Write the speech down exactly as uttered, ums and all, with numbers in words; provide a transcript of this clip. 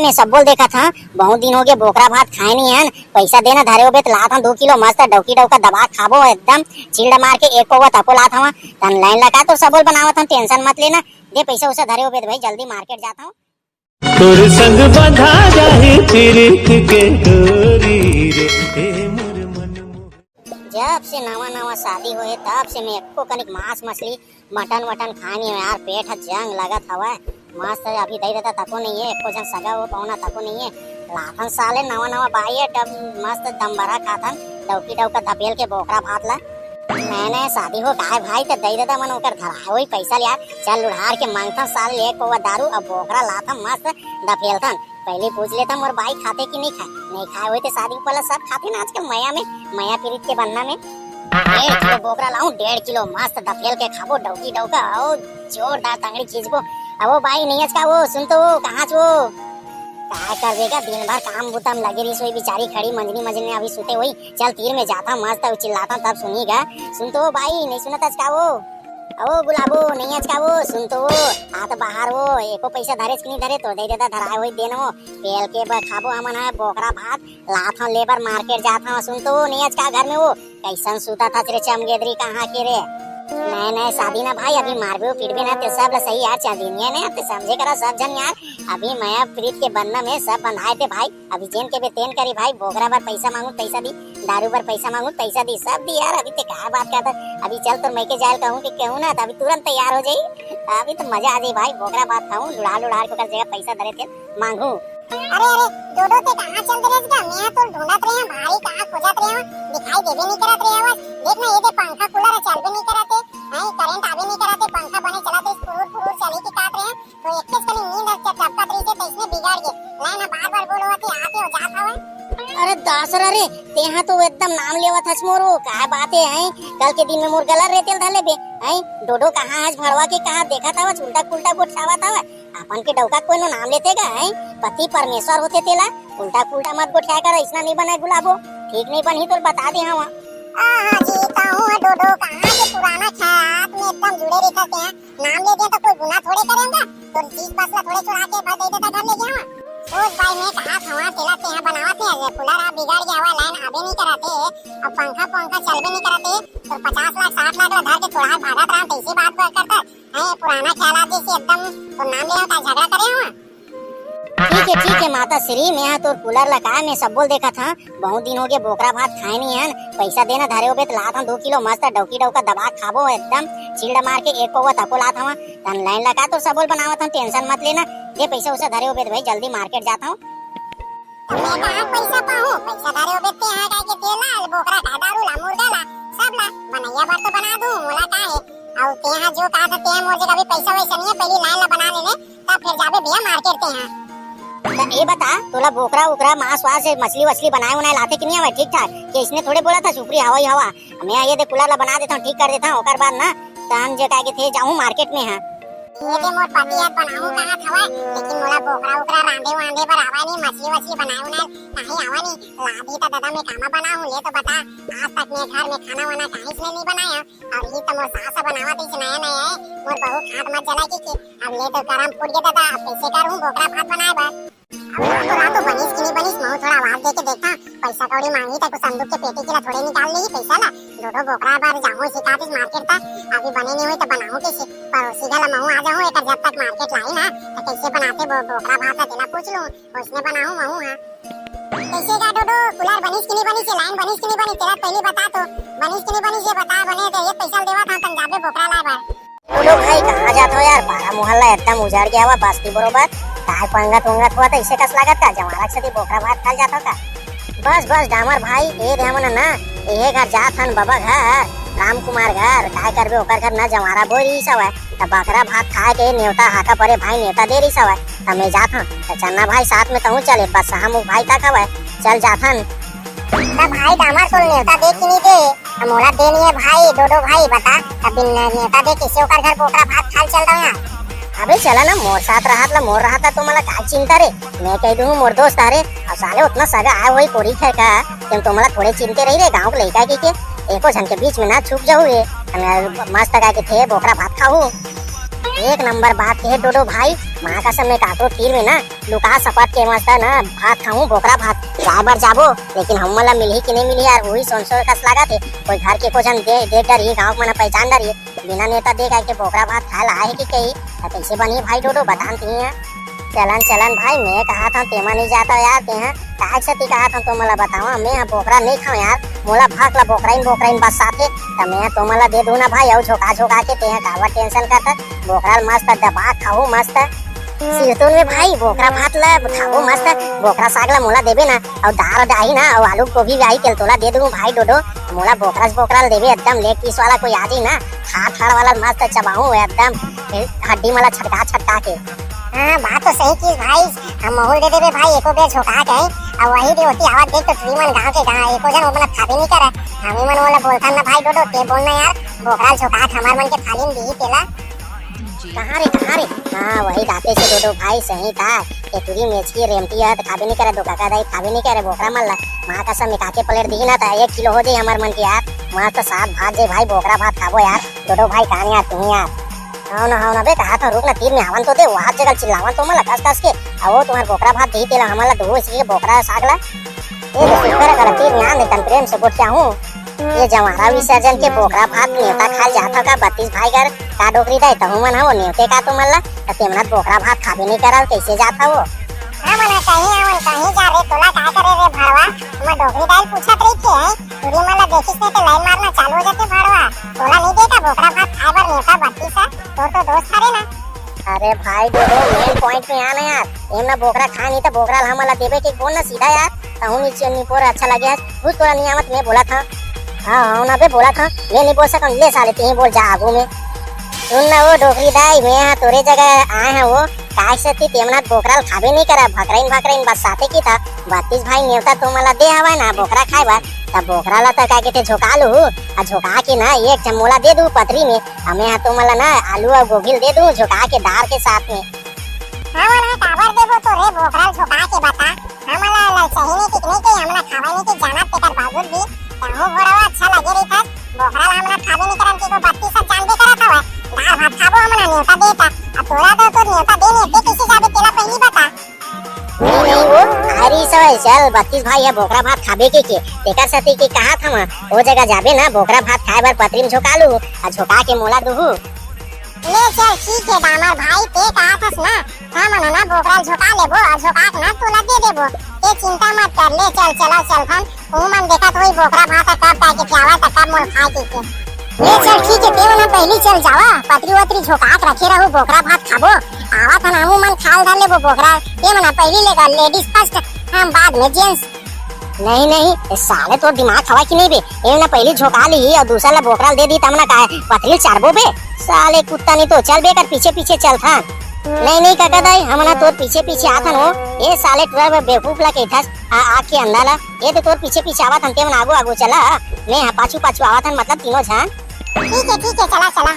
मैं सबो ल देखत हंव, बहुत दिन होगे बोकरा भात खाए नइ हन। पइसा देना धरे होबे त लात हंव दू किलो मस्त डौकी डौका दबा के खाबो एकदम चिल्ड मार के एक पौवा तको लात हंव। तन लाइन लगा तो सबो ल बनावत हंव, tension मत लेना। दे पइसा उसा धरे होबे त भाई जल्दी market जात हंव। तोर संग बंधा जाही पीरित के डोरी रे, ए मोर मन मोहन। जब से नवा नवा शादी होए हे, तब से मैं एको कनिक मांस मछली, मटन वटन खाए नइ हों यार। पेट ह जंग लगत हवय। मस्त अभी दई ददा तको नइ हे, एको झन सगा वो पहुना तको नइ हे। लाथन साले नवा नवा बाई हे, तब मस्त दमबरा खाथन, डौकी डौका धपेल के बोकरा भात ला। नए नए शादी हो काय भाई, त दई ददा मन ओकर धराए होही पइसा ल यार। चल लुढ़ार के मांगथन साले एक पौवा दारू, अब बोकरा लाथन मस्त धपेलथन। पहली पूछ लेता मोर बाई खाथे कि नइ खाय। नइ खाय होय ते शादी के पहला सब खाथे ना आजकल मया में, मया पीरित के बन्ना में। डेढ़ किलो बोकरा लाऊं, डेढ़ किलो मस्त दफेल के खाबो, डौकी डौका, अउ जोरदार तंगड़ी खींचबो। अवो बाई नइ अचकावो, सुन तो वो, कहाँ च वो? काय करबे गा, दिन भर काम बुता में लगे रहिस होही बिचारी खड़ी मंजनी मंजनी अभी सुते होही। चल तीर में जाता मस्त अउ चिल्लाता तब सुनही गा। सुन तो वो बाई, नइ सुनत अचकावो? अवो गुलाबो, नइ अचकावो, सुन तो वो, आ तो बाहर वो, एको पइसा धरेच कि नइ धरे, तो दई ददा धराए होही देन वो, पेल के ब-, खाबो हमन ह बोकरा भात, लात हंव लेबर market जात हंव, सुन तो वो, नइ अचका घर में वो, कइसन सुतत हस रे चमगेदरी कहाँ के रे? नए नए शादी ना भाई, अभी मारबे पिटबे ना, ते सब ल सही यार, चांदिनिया ने, ते समझे करा सब झन यार, अभी मया पीरित के बन्ना में सब बंधाए ते भाई, अभी जेन केबे तेन करी भाई, बोकरा बर पइसा मांगू पइसा दी, दारू बर पइसा मांगू पइसा दी, सब दी यार। अभी ते का बात करत हस? अभी चल तोर मइके जाए ल कहूं कि कहूं ना, त अभी तुरंत तैयार हो जाही। अभी तो मजा आ जाही भाई, बोकरा भात खाऊं, लुढ़ार लुढ़ार के ओकर जगह पइसा धरे ते मांगू। अरे अरे डोडो, ते कहाँ चल दे रे गा? मैं तो ढूंढत रहे हंव, भारी कहाँ खोजत रहे हंव, दिखाई देबे नइ करत रहे हवस। देख ना ये दे पंखा कूलर चलबे नइ करत हे, हैं करंट आबे नइ करत हे, पंखा बने चलत हे, फुरूर फुरूर चलही कि काहत रहे हंव। तो एकेच कनी नींद ह चपकत रहिस हे, तइसने बिगड़ गे। लाइन ह बार बार गोल होवत हे, आत हे अउ जात हवय। अरे दासरा रे, तेहा तो एकदम नाम लेवत हस मोर, वो काय बात हे, हैं? कल के दिन में मोर गला ल रेते ल धर लेबे, हैं? डोडो कहाँ हस भड़वा के, कहाँ देखत हवस, उल्टा पुल्टा गोठियावत हवस। अपन के डौका कोनो नाम लेथे गा, हैं? पति परमेश्वर होथे तेला, उल्टा पुल्टा मत गोठियाय कर, अइसना नइ बनय गुलाबो, ठीक नइ बनही तोर बता दे हंव। आहा जी, कहूं ह डोडो, कहाँ के पुराना ख्यात में एकदम जुड़े रहिथस तेहा। नाम ले दे त कोई गुनाह थोड़े करे हंव गा, तोर चीज बस ला थोड़े चुरा के भर दे देता घर ले गया हूँ। सोच भाई मैं कहा था वहाँ तेला तेहा बनावत नहीं अरे कूलर आ बिगड़ गया हुआ लाइन आबे नहीं करत हे। अब पंखा पंखा चलबे नहीं करत हे। तो पचास लाख साठ लाख ला धर के थोड़ा भागत रहा तैसे बात बात करता है पुराना ख्याल आ जैसे एकदम तो नाम ले का झगड़ा करे हुआ। ठीक है ठीक है माता श्री मैं तोर कूलर ला का मैं सब बोल देखा था। बहुत दिन हो गए बोकरा भात खाए नहीं हन। पैसा देना धरे होबे त लात हन दो किलो मस्त डौकी डौका दबा के खाबो एकदम चिल्ड मार के एक पौवा तको लात हवा। तन लाइन लगा तो सबोल बनावत हन टेंशन मत लेना। दे पैसा उसा धरे होबे त भाई जल्दी मार्केट जात हूँ। तो मैं कहाँ पैसा पाहूँ पैसा धरे होबे ते यहाँ का के तेल ला बोकरा का दारू ला मुर्गा ला सब ला बनैया बर तो बना दूँ मोला का है। और ते यहाँ जो कहा था ते यहाँ मोर जगह अभी पैसा वैसा नहीं है पहले लाइन ला बना लेने। तब फिर जाबे भैया मार्केट ते यहाँ। त ए बता तोला बोकरा उकरा मांस वास मछली वछली बनाए उनाए लाते कि नहीं आवे ठीक ठाक कि इसने थोड़े बोला था सुपरी हवा ही हवा। मैं ये दे कूलर ला बना देता हूँ ठीक कर देता हूँ ओकर बाद ना त हम जे कहे के थे जाऊँ मार्केट में हाँ। ये दे मोर पति यार बनाऊँ कहा था लेकिन मोला बोकरा उकरा रांधे वांधे बर आवा नहीं मछली वछली बनाए उनाए नहीं आवा नहीं। लादी त दादा मैं कामा बनाऊँ ये तो बता। आज तक मैं घर में खाना वाना कहीं से नहीं बनाया। अभी तो मोर सास बनावत हे नया नया है। मोर बहू खाट मत जला के के अब ले तो गरम फूट गया दादा अब कैसे करूँ बोकरा भात बनाए बर। अब रात तो रात तो बनिस कि नहीं बनिस मैं थोड़ा आवाज दे के देखा। पैसा कौड़ी मांगी तो कुछ संदूक के पेटी के ला थोड़े निकाल ली पैसा ला। दो दो बोकरा बर जाऊँ सिखातीस मार्केट तक अभी बने नहीं हुई तो बनाऊँ कैसे। पड़ोसी घर ला महू आ जाऊँ एक जब तक मार्केट लाई ना तो कैसे बनाते बो, बोकरा भात ला तेला पूछ लूँ। ओइसने बनाहूँ महूँ हा। कैसे गा डोडो कूलर बनिस कि नहीं बनिस ये लाइन बनिस कि नहीं बनिस तेला पहले बता तो। बनिस कि नहीं बनिस ये बता बने तो ये पैसा देवा था तन जाबे बोकरा लाए बर। डोडो भाई कहाँ जात हो यार पारा मोहल्ला एकदम उजड़ गया हुआ बस्ती बरोबर। काय पंगत उंगत हुआ तो इसे कस लागत का जवाना के साथ बोकरा भात खाल जात हो का। बस बस डामर भाई ए दे हमन ना एहे घर जात हन बाबा घर राम कुमार घर काय करबे ओकर घर ना जवारा बोई रही सवय। त बकरा भात खाए के नेवता हाका परे भाई नेवता दे रही सवय। त मैं जात हूँ त चन्ना भाई साथ में तहूँ चले बस हम भाई तक हवय। चल जात हन। त भाई डामर तोल नेवता दे कि नहीं दे। त मोला दे नहीं है भाई डोडो भाई बता। त बिन नेवता दे किसे ओकर घर बोकरा भात खाल चल रहा है। अबे चला ना मोर साथ रहत ला मोर रहत ला तो मला का चिंता रे। मैं कह दूँ मोर दोस्त हरे। अब साले उतना सगा आए वही कोरी है का। तुम तो मला थोड़े चिंते रही रे गाँव के लड़का की के। एको झन के बीच में ना छुप जाऊ ये। मस्त का के थे बोकरा भात खाऊ। एक नंबर बात कहे डोडो भाई, माँ कसम मैं काकरो तीर में ना लुका सपट के मस्त ना भात खाहूँ, बोकरा भात। खाए बर जाबो, लेकिन हमन ला मिलही कि नहीं मिलही यार, वही सोन सोन कस लागत हे। कोई घर के को झन दे, देख डरही, गाँव के मन पहचान डरही, बिना नेवता दे करके बोकरा भात खाए ला आए हे कि कही, त कैसे बनही भाई डोडो, बता न तिही यार। चलन चलन भाई, मैं कहा था तेमा नहीं जाता यार, तेहा काहे से ती कहा था, तो मोला बतावा, मैं हा बोकरा नहीं खाऊं यार, मोला भक ला बोकराइन बोकराइन बस साथे, त मैं हा तो मोला दे दूं ना भाई, अउ झोका झोका के तेहा काबर टेंशन करता, बोकरा ल मस्त दबा खाहू मस्त। सिरतोन में भाई बोकरा भात ला खाहू मस्त, बोकरा साग ला मोला देबे ना, अउ दार आही ना, अउ आलू गोभी भी आही, तेल तोला दे दूं भाई डोडो, मोला बोकरा से बोकरा ल देबे, एकदम लेग पीस वाला कोई आ जाही ना, हाड़ हाड़ वाला मस्त चबाहू एकदम, हड्डी मला छटका छटका के। हाँ, बात तो सही किस भाई, हम महूल दे देबे भाई, एको बेर झोंका के, अउ वही दे ओती आवत देख तो टुरी मन गाँव के गाँव एको झन ओमन खाबे नहीं करे, हमी मन ओला बोलथन ना भाई डोडो, ते बोल ना यार, बोकरा ल झोंका के हमार मन के थाली में दिही तेला। कहाँ रे, कहाँ रे? हाँ, वही दाते से डोडो भाई, सही था, ये टुरी मेचकी रेमटी है, तो खाबे नहीं करे, दो काका दाई खाबे नहीं करे, बोकरा मन ला, माँ कसम निकाल के प्लेट दिही ना, तो एक किलो हो जाही हमार मन के यार, मस्त साग भात जे भाई, बोकरा भात खाबो यार, डोडो भाई, कहाँ यार, तुम यार। हव ना, हव ना बे, कहा था, रुक ना, तीर में आवन तो दे, वहाँ जगह चिल्लावन तो मला कस कस के, अउ वो तुम्हार बोकरा भात दही तेला हमन ला दो, इसलिए बोकरा साग ला। ए, तो शुक्र कर, तीर में आन दे, तन प्रेम से गोठिया हूँ। ये जवारा विसर्जन के बोकरा भात नेवता खाल जात हो का, बत्तीस भाई घर का डोकरी दाई, तहु मन हो नेवते का तुमन ला, त तेमना बोकरा भात खाबे नहीं करल, कैसे जात हो? हाँ, मना कहीं आवन, कहीं जा रे, तोला का करे रे भड़वा, मैं डोकरी दाई पूछत रही थे, टुरी मन ला देखिस नहीं तो लाइन मारना चालू हो जाते भड़वा। तोला नहीं देता बोकरा भात खाए बर नेवता बत्तीस है, तोर तो दोस्त हरे ना। अरे भाई डोडो, मेन पॉइंट में आ ना यार, एम ना बोकरा खाए नहीं तो बोकरा ला हमन ला देबे के बोल ना सीधा यार, तहु नीचे निपोर अच्छा लगे है, कुछ तोरा नहीं आवत मैं बोला था। हाँ, हाँ, ना बे बोला था, मैं नहीं बोल सकूँ, ले साले तेही बोल जा आगू में। सुन ना वो डोकरी दाई, मैं यहाँ तोरे जगह आए हैं वो, काहे से ती तेमना बोकरा ल खाबे नहीं करा, भकराइन भकराइन बस साथे की था, बत्तीस भाई नेवता तुमन ला दे हवा ना बोकरा खाए बर, तब बोकरा ला तो का कहते झोंका लू, आ झोंका के ना एक चमोला दे दू पतरी में, हमें यहाँ तुमन ला ना आलू और गोभी ल दे दू झोंका के दार के साथ में। हाँ, मन है काबर देबो तो रे बोकरा ल झोंका के बता, हमन ला ललचाही नहीं ठीक नहीं के, हमन ला खावा नहीं के जाना तेकर बावजूद भी, तहु घोड़वा अच्छा लगे रही था, बोकरा ला हमन ला खाबे नहीं करन के को बत्तीस सब जानबे करत हवा, दार भात खाबो हमन ला नेवता देता, अब तोरा तो तोर नेवता दे नहीं दे कैसे जाबे तेला पहली बता। नहीं, नहीं, वो अरे सो चल, बत्तीस भाई है, बोकरा भात खाबे के, के, तेकर सती के कहा था मैं, वो जगह जाबे ना, बोकरा भात खाए बर पतरी में झोंका लू, आ झोंका के मोला दुहू। ले चल, ठीक है, दामर भाई, ते कहा थस ना, हमन ना बोकरा ल झोंका लेबो, और झोंका के ना तोला दे देबो, ते चिंता मत कर, ले चल, चला चल थन, उमन देखत होई बोकरा भात कब पाके खियावा त कब मोल खाए के के। ले चल ठीक है, ते मन पहली चल जावा, पतरी वतरी झोंका के रखे रहू, बोकरा भात खाबो। आवा थन हमू मन खाल धर लेबो बोकरा, ते मन पहली लेगा लेडीज फर्स्ट, हम बाद में जेंट्स। नहीं नहीं, ए साले तोर दिमाग हवा कि नहीं बे? ए ना पहली झोंका ली और दूसरा ला बोकरा ल दे दी तब ना का पतरी ल चारबो बे? साले कुत्ता नहीं तो चल बे कर पीछे पीछे चल था। नहीं नहीं काका दाई, हम ना तोर पीछे पीछे आथन हो। ए साले टुरा बे बेवकूफ ला कहिथस, आ आँख के अंधा ला। ये तो तोर पीछे पीछे आवत हन, ते मन आगू आगू चला, मैं यहाँ पाछू पाछू आवत हन, मतलब तीनों झन। ठीक है ठीक है, चला चला।